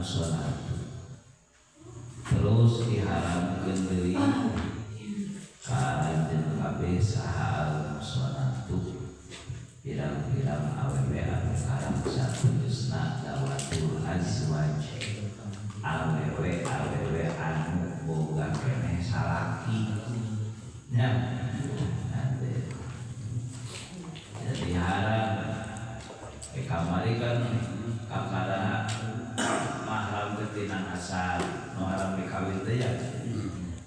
muhsonatu terus diharamkeun deui ka anjeun kabeh saha al muhsonatu pirang-pirang awewe anu haram sategesna dawatul azwaj awewe awewe anu boga keneh salaki nya. Jadi haram kamari kan kakara mahram teh tina nasab, nu haram dikawin teh ya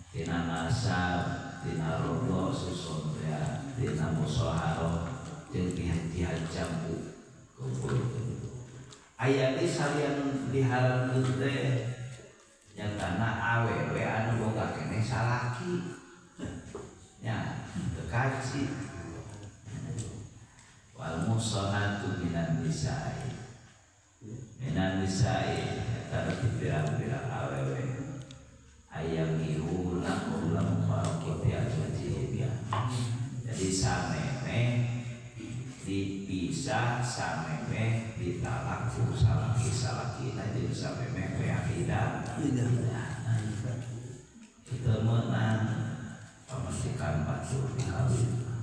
tina nasab, tina rodo susun teh, tina musoharoh jeung dihancam kumpul. Aya deui salian diharamkeun teh nyatana awewe anu boga keneh salaki nya teu kaci. Wal muhsanatu minan nisa'i, minan nisa'i eta berarti pirang-pirang awewe aya ngihuna qabla mufaraqati azwajihinna. Jadi samemeh dipisah, samemeh ditalak ku salaki salakina jeung samemeh beak iddah itu meunang pamasikan batur dikawin.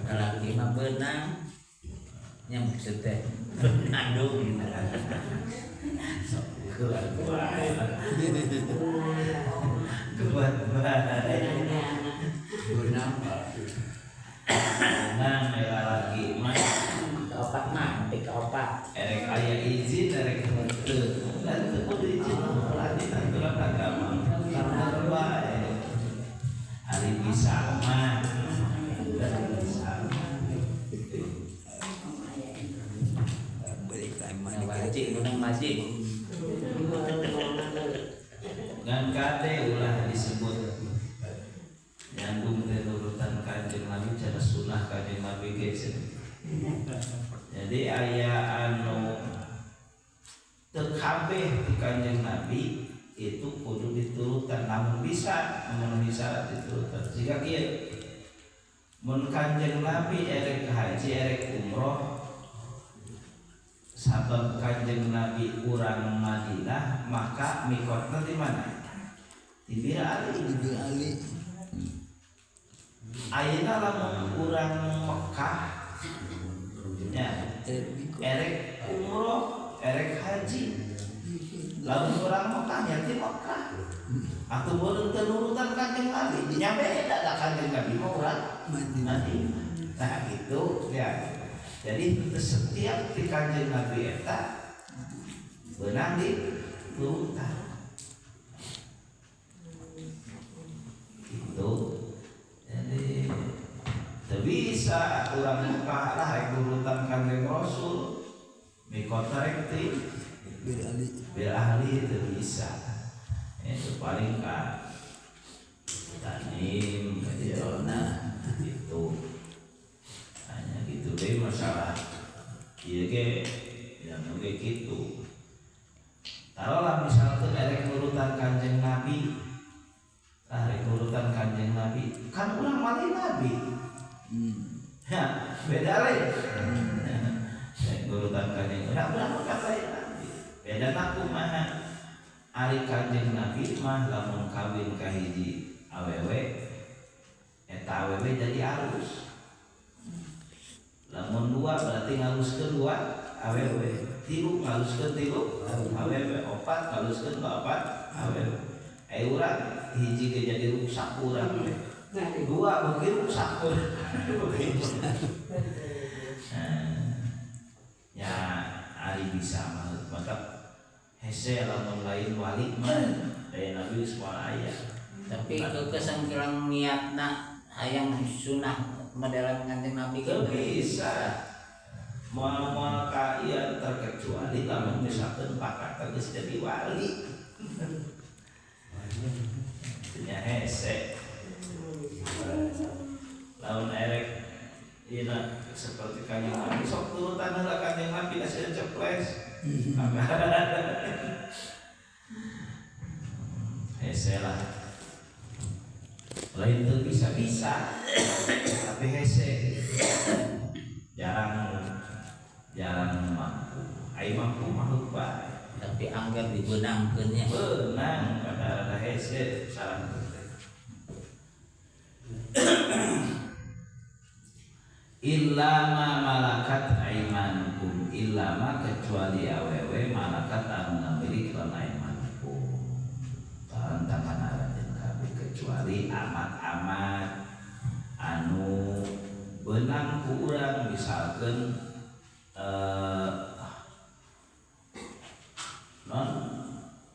Laki mah beunang nya maksud teh ngandung kuat kuat bae. Beunang. Nah, laki mah opat mah sampai ke opat. Erek aya izin erek henteu dan teu kudu izin lagi aturan agama bener bae. Ari bisa mah bisa. Wajib menang wajib. Ngan kade ulah disebut nyandung teh nurutan Kanjeng Nabi cara sunnah Kanjeng Nabi ge cenah. Jadi aya anu teu kabeh di Kanjeng Nabi itu kudu diturutan, namun bisa memenuhi syarat diturutan. Jika kieu mun Kanjeng Nabi erek haji erek umroh, sabab Kanjeng Nabi urang Madinah maka mikotna di mana? Di Bir Ali. Di Bir Ali. Ayeuna lamun urang Mekah nya erek umroh erek haji, lamun urang Mekah nya ti Mekah atuh beureum teu nurutan Kanjeng Nabi nya beda da Kanjeng Nabi mah urang Madinah. Madinah. Nah gitu ya. Jadi setiap di Kanjeng Nabi eta beunang diturutan gitu. Jadi teu bisa urang Mekah lah rek nurutan Kanjeng Rasul mikot rek ti Bir Ali. Bir Ali teu bisa. Itu paling ka Tanim ka Jirona gitu. Hanya gitu deh masalah ieu ge ya ge kitu. Taruhlah misalkan erek nurutan Kanjeng Nabi, lah erek nurutan Kanjeng Nabi kan urang malih Nabi. Ya, beda lain. Erek nurutan Kanjeng Nabi, urang mah kan lain Nabi. Beda na kumaha? Ari Kanjeng Nabi mah lamun kawin ka hiji awewe eta awewe jadi alus. Lamun dua berarti ngaluskeun dua awewe, tilu ngaluskeun tilu awewe, opat ngaluskeun opat awewe. Urang hiji ge jadi rusak urang teh. Dua beuki rusak urang. Ya ari bisa mah maka hese lamun lain wali mah daya Nabi geus moal aya. Tapi kekesangkilang niatna hayang sunah modelan Kanjeng Nabi Teu gitu. Bisa. Moal-moal ka ieu terkecuali lamun misalkan pakata geus jadi wali. Nya hese. Lamun erek dina seperti Kanjeng Nabi sok turutan heula Kanjeng Nabi da sia ceples. Hese lah. Lain teu bisa-bisa tapi hese. Jarang jarang mampu. Ai mampu mah heuk bae. Tapi anggar dibeunangkeun nya. Beunang pada rada hese saran teh. Illa ma malakat aimanukum, illa ma kecuali awewe malakat anu ngamilik lan aimanukum. Tangan aranjeun kabeh kecuali amat-amat anu beunang ku urang misalkeun non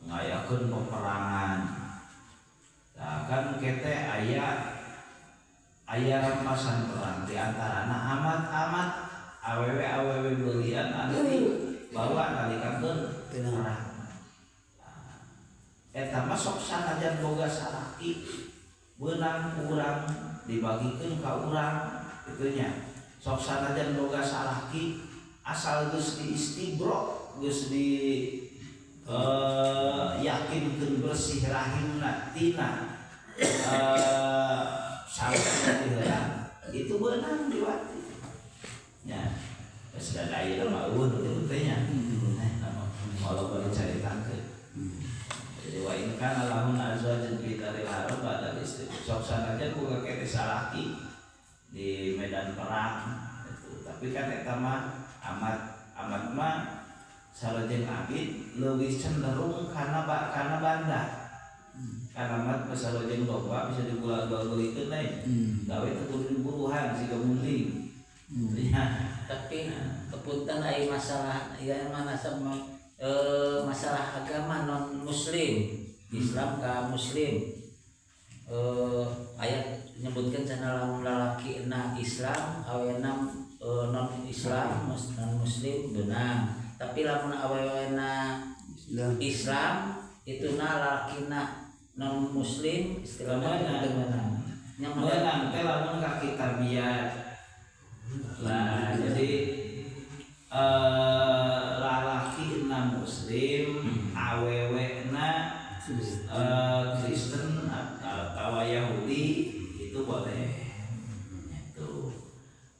ngayakeun peperangan. Nah, kan kete aya rampasan perang di antarana amat-amat awewe-awewe beulian anu dibawa nalikakeun perang. Eta mah sok sanajan boga salaki beunang ku urang dibagikeun ka urang kitu nya. Sok sanajan boga salaki asal geus diistibro geus di yakinkeun bersih rahimna tina salaki heula itu beunang diwati nya. Geus da aya mah eueuh kitu teh nya. Walau bari caritakeun. Jadi wa in kana lahun azwajun fi daril harb ba'da istri. Sok sanajan boga kete salaki di medan perang gitu. Tapi kan eta mah amat mah sarojeng abid leuwih cenderung kana banda. Karena amat sarojeng domba bisa digula-gulikeun deui. Gawe teh kudu diburuhan siga munding. Ya. Tapi kepunten ai masalah ya mana sama masalah agama non muslim, Islam ka muslim. Ayat nyebutkan cenah lamun lalaki na Islam awena non Islam non muslim beunang. Tapi lamun awena Islam itu na lalakina non muslim istilahna teu meunang. Nya meunang teh lamun ka kitabiat. Nah, jadi lalaki na muslim, awewe na Kristen atau Yahudi itu boleh. Itu.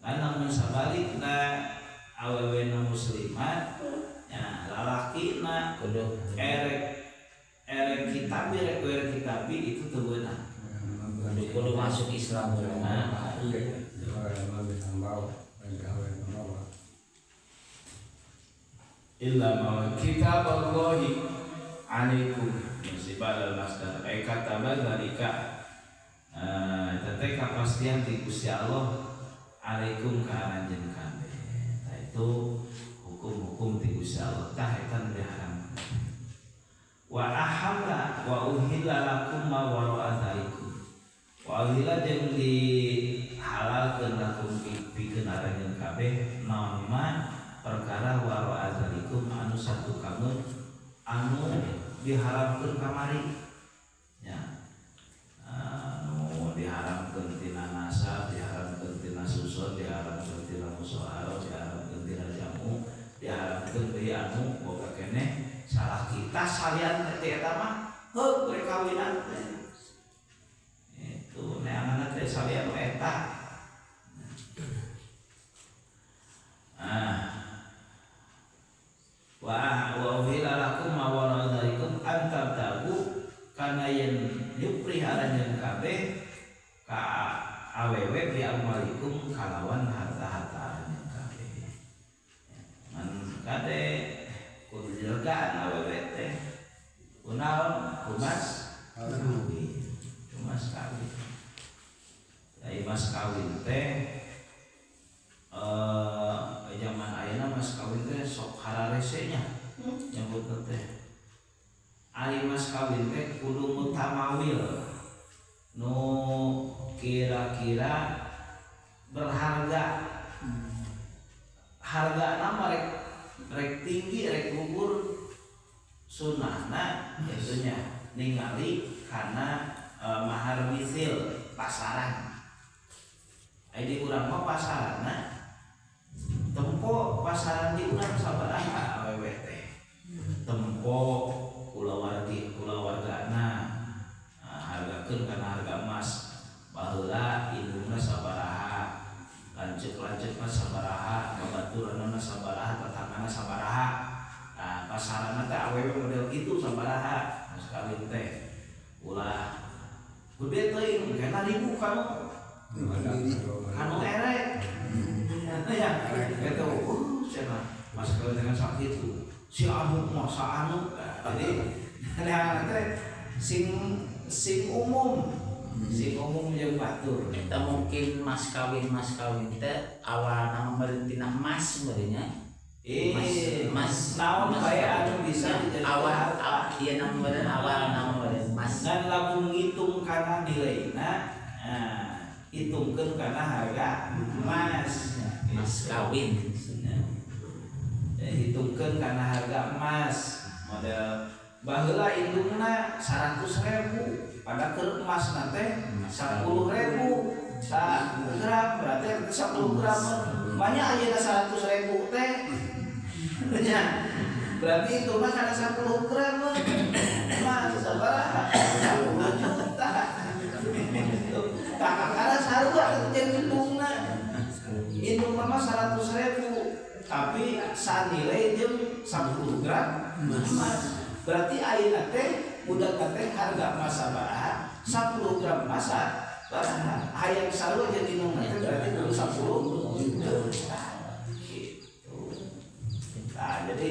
Kan lamun sabalikna awewe na muslimat, ya lalaki na kudu erek kitabi rek erek kitabi itu teu beunang. Kudu masuk Islam. Nah, illa ma kitaballahi alaikum musibah al masdar ay kataba zalika eta teh kapastian ti Gusti Allah alaikum ka aranjeun kabeh. Tah itu hukum-hukum ti Gusti Allah tah eta nu diharamkeun. Wa ahalla wa uhilla lakum ma wara'a dzalikum. Wa uhilla jeung dihalalkeun lakum pikeun aranjeun kabeh naon ma perkara wara'a dzalikum anu satu kamu anu diharamkeun kamari nya. Anu diharamkeun tina nasab, diharamkeun tina susun, diharamkeun tina musoharo, diharamkeun tina jamu, diharamkeun deui anu boga keneh salah kita salian teh eta mah heuh rek kawinan teh. Itu neanganna teh salian eta. Ah wa uhilla lakum ma wara'a dzalikum an tabtagu kana yen nyupri aranjeun kabeh ka awewe bi amwalikum kalawan harta-harta aranjeun kabeh. Man kade kudu dilegaan awewe teh kunaon kumas kawin, kumas kawin. Ai mas kawin teh zaman ayeuna mas kawin teh sok hararese nya nyebut teh. Ari mas kawin teh kudu mutamawil nu kira-kira berharga. Hargana mah rek tinggi rek gugur sunahna kitu nya ningali kana mahar misil pasaran. Ai di urang mah pasaranna tempo pasaran di urang sabaraha awewe teh. Tempo kulawargi kulawargana hargakeun kana harga emas baheula indungna sabaraha, lanceuk-lanceukna sabaraha, babaturanna sabaraha, tetanggana sabaraha. 5.000 kanu kanu erek ya itu cenah mas kawin dengan sakitu si anu masa anu. Jadi nah teh sing sing umum, sing umum jeung batur. Eta mungkin mas kawin teh awalna meureun tina emas meureun nya. Mas mas naon mas bae anu bisa dijadikan awal harta. Iya, nama meureun awal nama meureun emas. Ngan lamun ngitung kana nilaina, nah, hitungkeun kana harga emas. Mas kawin. Ya, hitungkeun kana harga emas model baheula indungna 100.000 pada keur emas teh 10.000 sa gram, berarti 10 gram banyak ayeuna 100.000 teh nya, berarti itu mah kana 10 gram emas sabaraha? 10 juta. Tak kakara sarua jeung indungna. Indung mah 100.000 tapi sanilai jeung 10 gram emas, berarti ayeuna teh udah teh harga emas sabaraha, 10 gram emas sabaraha, hayang sarua jeung indungna teh berarti kudu 10 juta gitu. Nah, jadi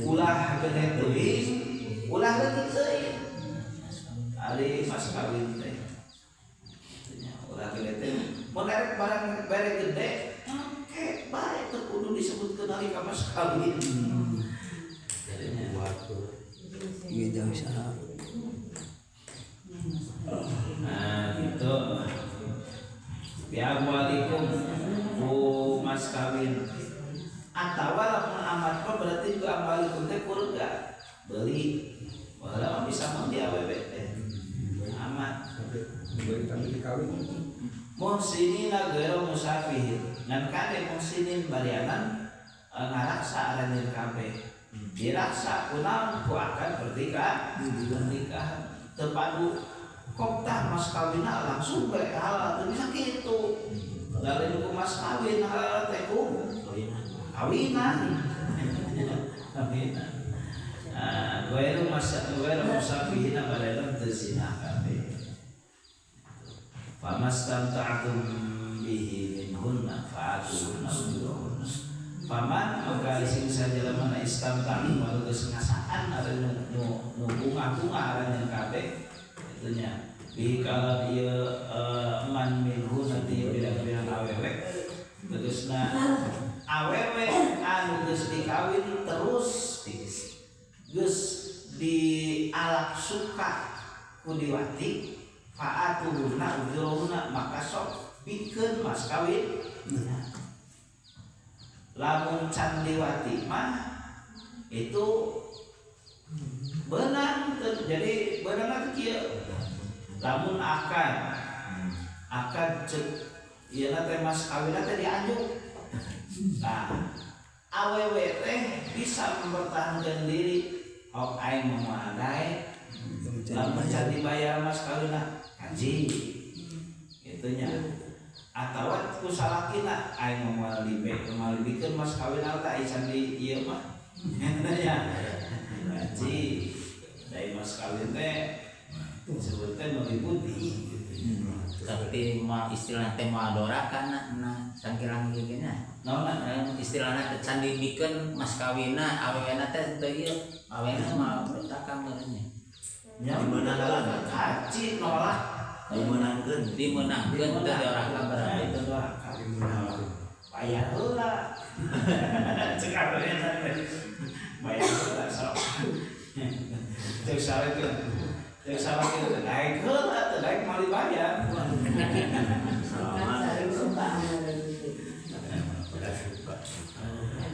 ulah gede teuing, ulah leutik teuing ari mas kawin teh. Ulah gede teh mun erek barang bere gede oke bae, teu kudu disebutkeun ari ka mas kawin. Jadinya Iya, usaha. Nah, gitu. Bi amwalikum ku mas kawin. Atawa lamun amat mah berarti ku amwalikum teh kurga beli. Baheula mah bisa mah di awewe teh. Amat. Beli tapi dikawin. Muhsinina ghairu musafihin. Ngan kade muhsinin barianan ngaraksa aranjeun kabeh. Diraksa kunaon? Ku akan pernikahan. Teu padu koptah mas kawinna langsung bae halal, teu bisa kitu. Lain ku mas kawin halal teh ku kawinan. Kawinan. Nah, ghairu mas ghairu musafihina barianan teu zina kabeh. Famastamta'tum bihi minhunna fa'atuhunna ujurahunna. Faman maka sing sajalema na istamta'tum anu geus ngasaan ari nu nu nu bunga-bunga aranjeun kabeh itu nya bihi kalau ieu man minhunna ti pirang-pirang awewe, tegasna awewe anu geus dikawin terus geus dialap suka ku diwati, fa'atuhunna ujurahunna maka sok bikeun mas kawin. Lamun can diwati mah itu beunang teu, jadi beunang teh kieu, lamun akan akan cek ieu teh mas kawin teh dianjuk, nah awewe teh bisa mempertahankan diri, ok aing mah daek lamun can dibayar mas kawinna kaji gitu nya, atau ku salakina aing mah moal dibe moal dibikeun mas kawin teh ai can di ieu mah nya kaji dari mas kawin teh disebut teh meuli budi gitu. Tapi mah istilah teh moal doraka na sangkilang ieu nya. Naon? Istilahna teh can dibikeun mas kawinna awewena teh teu ieu awewena mah doraka meureun nya. Nya kaji nolak. Dimenangkeun. Dimenangkeun teh doraka berarti. Itu doraka bayar heula, cek awewena teh bayar heula sok, cek saleh cek salah kitu naik heula teh daek moal dibayar. Selamat.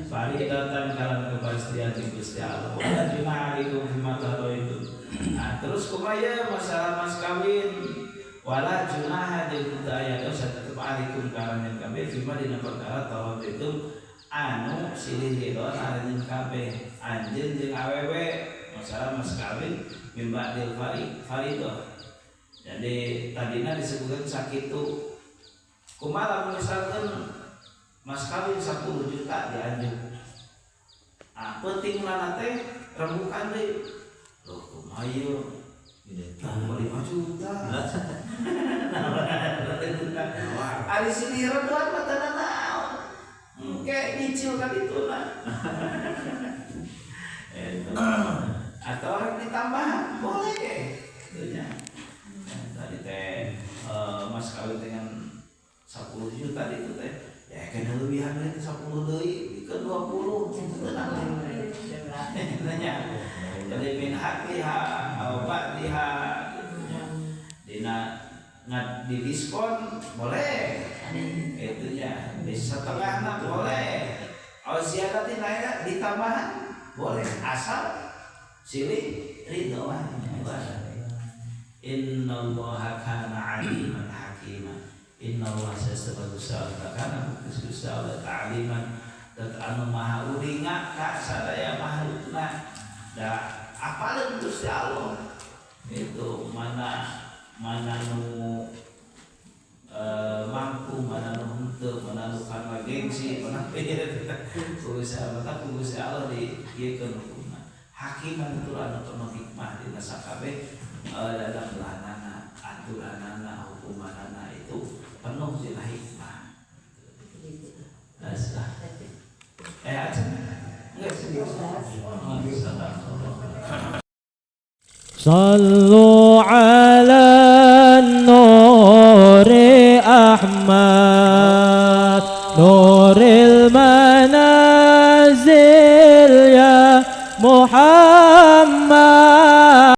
Faridatan dalam kepastian di Gusti Allah. Wala junaha alaikum fima itu. Nah, terus kumaha masalah mas kawin? Wala junaha jeung teu aya dosa tetep alaikum karanjeun kabeh fima dina perkara tawaf itu anu silih ridho aranjeun kabeh anjeun jeung awewe masalah mas kawin min ba'dil faridah. Jadi tadina disebutkan sakitu. Kumaha lamun misalkan mas kawin 10 juta dianjuk. Ah, penting mana teh rembukan deui. Loh, kumaha ieu? Tambah 5 juta. Ari silih ridhoan mah teu naon. Engke nyicil ka ditu lah. Atau orang ditambah boleh gitu nya. Tadi teh mas kawin dengan 10 juta itu teh ya kena lebihan deui 10 deui ke 20 itu tenang nanya. Jadi min haqqiha aw ba'diha gitu nya. Dina ngat di diskon boleh itu nya, di setengahna boleh, aw ziyadatin aya ditambahan boleh, asal silih ridho. Innallaha kana aliman hakima. Innallaha sebagai Allah kana bukti Gusti Allah ta'aliman dan anu maha uninga ka sadaya makhlukna. Da apaleun Gusti Allah itu mana mana nu mampu, mana nu henteu, mana nu kana gengsi, mana Gusti Allah tak Gusti Allah di ieu hukumna. Hakiman itu anu penuh hikmah dina sakabeh dalam belanana, aturanana, hukumanana itu penuh dina hikmah. Nah, aja. Enggak sih. صلوا على النور أحمد نور المنازل يا محمد.